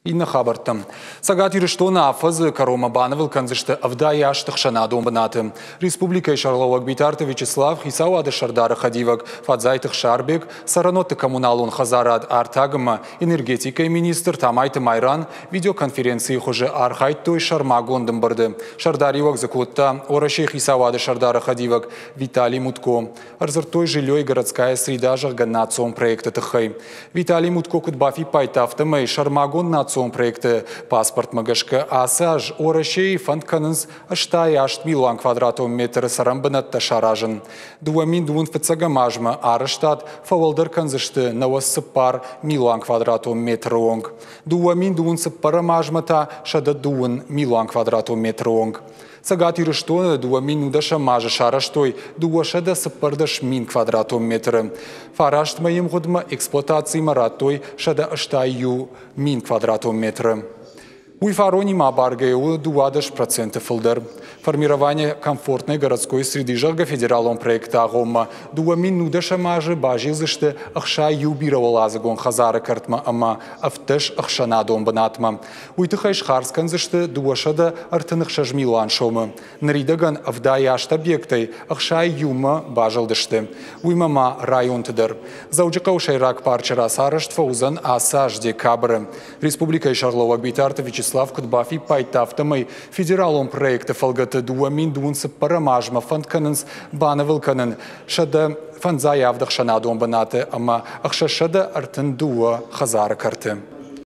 Иннӕ хабӕрттӕм. Цӕгат Ирыстоны афӕдзы кӕронмӕ банывыл кӕндзысты 78 ӕхсӕнадон бынаты. Республикӕйы сӕргълӕууӕг Битарты Вячеслав, хицауады сӕрдары хӕдивӕг Фадзайты Хсарбег, цӕрӕнуӕтты коммуналон хӕдзарад артаг ӕмӕ энергетикӕйы министр Тамайты Майран видеоконференцийы хуызы архайдтой сӕрмагонд ӕмбырды. Сӕрдариуӕг дзы кодта Уӕрӕсейы хицауады сӕрдары хӕдивӕг Виталий Мутко. Ӕрдзырдтой «Жилье и городская среда», зӕгъгӕ, национ проекты тыххӕй. Виталий Мутко куыд бафиппайдта, афтӕмӕй сӕрмагонд национ проекты паспортмӕ гӕсгӕ ацы аз Уӕрӕсейы фӕнд кӕнынц 88 милуан квадратон метры цӕрӕнбынӕттӕ саразын. 2025 азмӕ арӕзтад фӕуӕлдӕр кӕндзысты 94 милуан квадратон метры онг. 2024 азмӕ та 102 милуан квадратон метры онг. Цӕгат Ирыстоны 2010 азы сарӕзтой 214 мин квадратон метры. Фараст мӕйы мгъуыдмӕ эксплуатацимӕ радтой 181 мин квадратон метры. Уый фаронимӕ абаргӕйӕ у 12% фылдӕр. Формирование комфортной городской среды, зӕгъгӕ, федералон проекты агъоммӕ 2010 азы базилдзысты 61 бирӕуӕладзыгон хӕдзары кӕртмӕ ӕмӕ 17 ӕхсӕнадон бынатмӕ. Уый тыххӕй схардз кӕндзысты 236 милуан сомы. Ныридӕгӕн 78 объектӕй 61-мӕ базылдысты. Уыимӕ ма районты дӕр. Дзӕуджыхъӕуы сӕйраг парчы рацарӕзт фӕуыдзӕн ацы аз декабры. Республикӕйы сӕргълӕууӕг Битарты Вячеслав куыд бафиппайдта, афтӕмӕй федералон проекты фӕлгӕты 2024 азмӕ фӕнд кӕнынц банывыл кӕнын 157 ӕхсӕнадон бынаты ӕмӕ 632 хӕдзары кӕрты.